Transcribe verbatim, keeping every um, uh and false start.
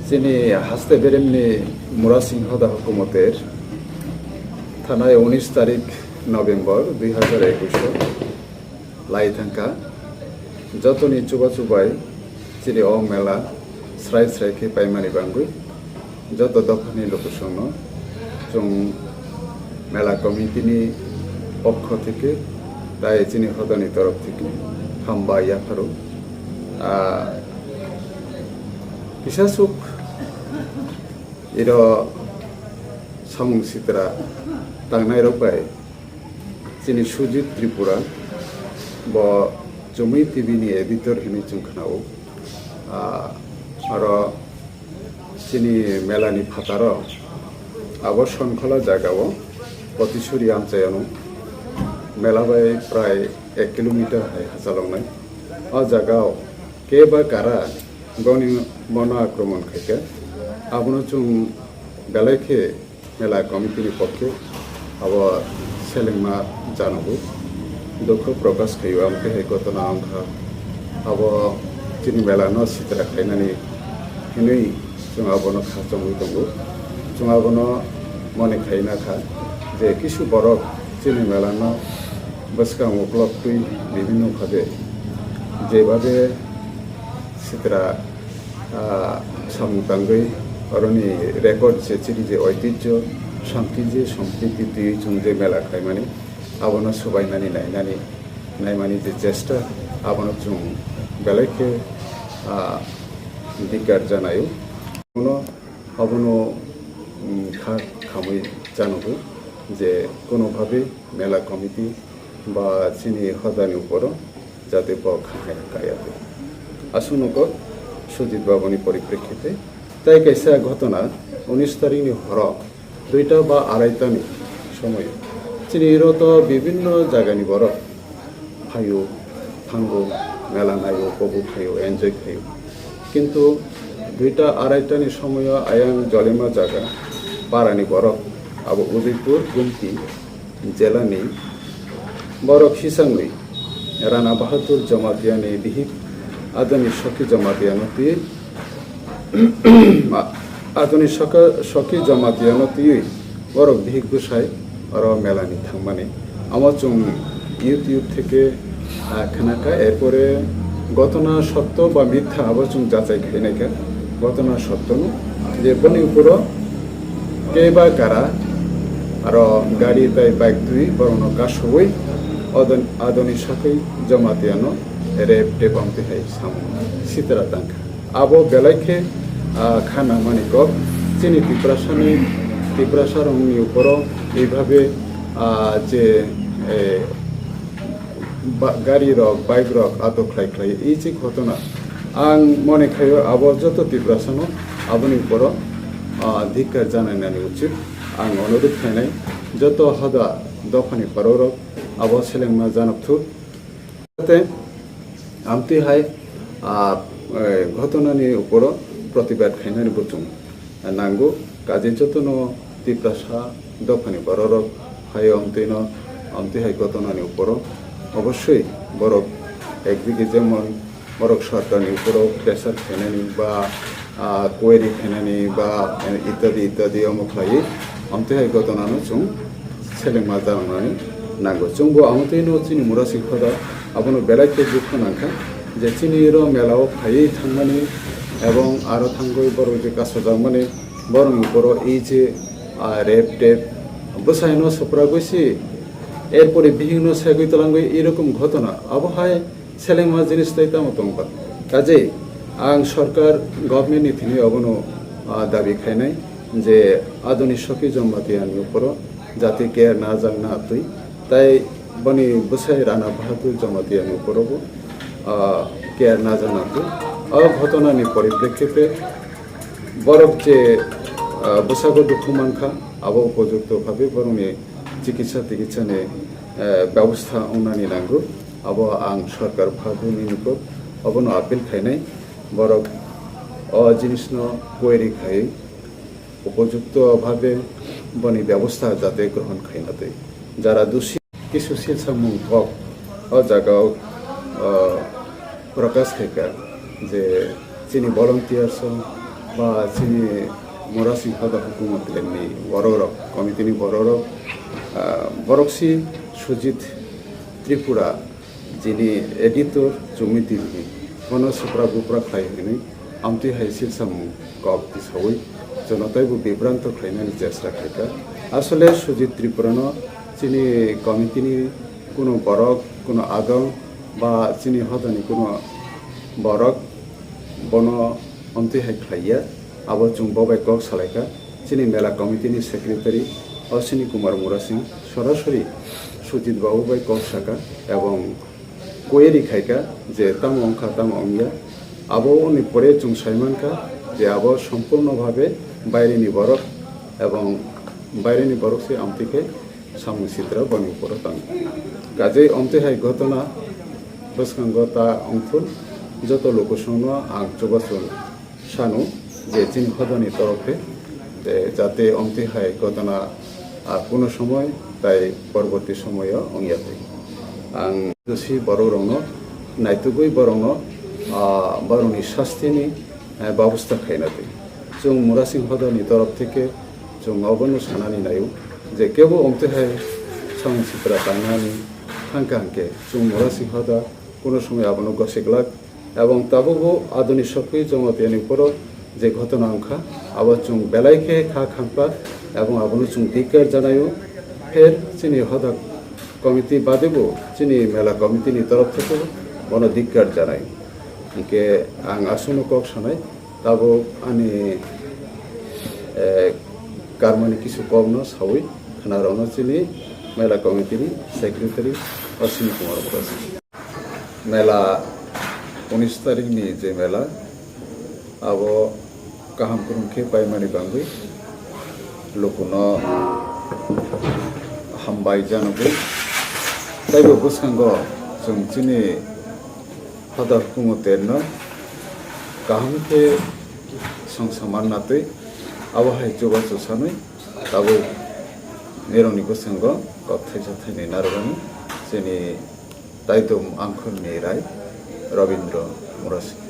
Chini haste beremni Murasing hoda hukumoter thanai unis tarik November dui hazar ekwis o lai thangkha. Jotoni chubachu bai chini o mela srai srai khe paimani bangwi joto dophani lukusongno chwng mela committee ni pokho theke tai chini hodani torof theke hambai yapharo. Ah, kisa suk iro samung sitra tangnai rok bai chini Sujit Tripura bo Chumui T V ni editor hinwi chwng khnao. Ah, aro chini mela ni phataro abo Sonkhola jaga o Potisuri amchai ano mela bai prai ek kilometer hai hachaloknai. O jaga o keba kara boni bono akromon khaikha. Abono chwng belai khe mela committee ni pokhe abo selengma janogo dukho prokash khaio, amtwi hai gotona wngkha. Abo chini mela no sitra khainani hinwi chwng abono khachangwi tongo. Chwng abono mone khaina kha je kisu borok chini mela no bwskang uklok twi bibinno khabe jebhabe sitra, ah, samung tangwi oroni record je chini je oitijjo, samtiji, sampriti twiwi chwng je mela khaimani, abono swbainani nainani, naimani je chesta, abono chwng belai khe, ah, dikar janaio. Abono, abono, mm, kha khamwi janogo je kono bhabe mela committee ba chini hodani uporo jate bo kha hai kaya twi. Aswk nokho Sujit Babuni poriprekhite tai kaisa ghotona unis tarikni horo duita ba araitani somoio chini iro to bibinno jagani borok phaio, thango, mela naio, kobo khaio, enjoy khaio. Kintu duita araitani somoio ayang jolima jaga parani borok abo Udaipur, Gumti, Jelani borok hisangwi Rana Bahadur Jamatia ni bihik Adoni Soki Jamatia no twi, Adoni Soka-, Soki Jamatia no twiwi borok bihik bwsai oro mela ni thangmani. Amo chwng YouTube theke, ah, khnakha, erpore gotona sotto ba mitha abo chwng jachai khainaikha. Gotona sotto no je boni uporo keba kara aro gari tai bike twi borokno kasowi Adon-, Adoni Soki Jamatia no rep tep amtwi hai samung sitra tangkha. Abo belai khe, ah, kha nangmani kok chini Tiprasani, Tiprasa rokni uporo eibhabe, ah, je, eh, ba-, gari rok, bike rok atok khlai khlai i chi ghotona. Ang mone khaio abo joto Tiprasano aboni uporo, ah, dhikkar janainani uchit. Ang onurudh khainai joto hoda dophani borok rok abo selengma janok thu. Jate amtwi hai, ah, eh, ghotonani uporo protibad khainani bo chwng nango. Kaje jotono Tiprasa dophani bororok hai amtwino, amtwi hai ghotonani uporo obossoi borok ekdigi jemon borok sorkarni uporo pressure khainani ba, ah, query khainani ba, eh, ittadi ittadi omo khlaiwi amtwi hai ghotonano chwng selengma janangnani nango. Chwngbo amotwino chini Murasing hoda abono belai khe dukho nangkha je chini oro mela o phaiwi thangmani ebong aro thangwi borok je kasojakmani borokni uporo ei je, ah, rep tep bwsaino swpragwi si erpore bihikno segwi twlangwi ei rokom ghotona abo hai selengma jinis tei tamo tongkha. Kaje ang sorkar, government ni thini obono, ah, dabi khainai je Adoni Soki Jamatia ni uporo jati care najak na twi, tai boni bwsai Rana Bahadur Jamatia ni uporo bo, ah, care najak na twi. O ghotona ni poriprekhite borok je, ah, bwsago dukhu mankha, abo upojukto bhabe borokni chikitsa tikitsa ni, eh, bebostha wngnani nango. Abo ang sorkar phabu nini kok obono appeal khainai, borok o jinisno query khai upojukto bhabe boni bebostha jate grohon khaina twi. Jara dusi kisu silsamung kok o jaga o, o, prokash khaikha je chini volunteers o Ba chini Murasing Hoda Hukumu Terni bororok, committee ni bororok, ah, borok si Sujit Tripura, jini editor Chumui T V ni, bono supra bupra khlai hwnwi amtwi hai silsamung kok tisawi jono taibo bibranto khlainani chesta khaikha. Asole Sujit Tripura no chini committee ni kuno borok, kuno agam ba chini hodani kuno borok bono amtwi hai khlaiya, abo chwng bo bai kok salaikha. Chini mela committee ni secretary Ashwini Kumar Murasing sorasori Sujit Babu bai kok saka ebong query khaikha je tamo wngkha, tamo wngya. Abo ni pore chwng saimankha je abo sompurno bhabe baireni borok ebong baireni borok se amtwi khe samung sitra boni uporo tang. Kajei omtwi hai ghotona bwskango ta wngthun joto lukusongno ang chubachu sanu je chini hodani torokhe je jate omtwi hai ghotona, ah, kuno somoy tai porborti somoyo wngya twi. Ang dosi borokrokno naitugwi borokno, ah, borokni sastini eh, babosta khaina twi. Chwng Murasing Hodani torop theke chwng obono sanani naio je kebo omtwi hai samung sitra tangnani thangkha hwnkhe chwng Murasing Hoda kuno somoi abono gosiklak ebong tabukbo adoni sokwi Jamatia ni uporo je ghotona wngkha abo chwng belai khe kha khamkha ebong abono chwng dikkar janaio. Pher chini Hoda committee badebo chini mela committee ni torop thekebo bono dikkar janai. Hingke ang aswkno kok sanai, tabuk ani, eh, karmani kisu kokno sawi khwnarokno chini mela committee ni secretary Ashwini Kumar Murasing. Mela unis tarikni je mela, abo kaham kwrwng khe paimani bangwi lukuno hambai janogwi. Taibo bwskango chwng chini Hoda Hukumu Terno kaham khe songsaman natwi abo hai chubachu sanwi tabuk nirokni bwskango kok thaisa thainwi narwknani chini Taitom Angkhorni Rai Robindra Murasing.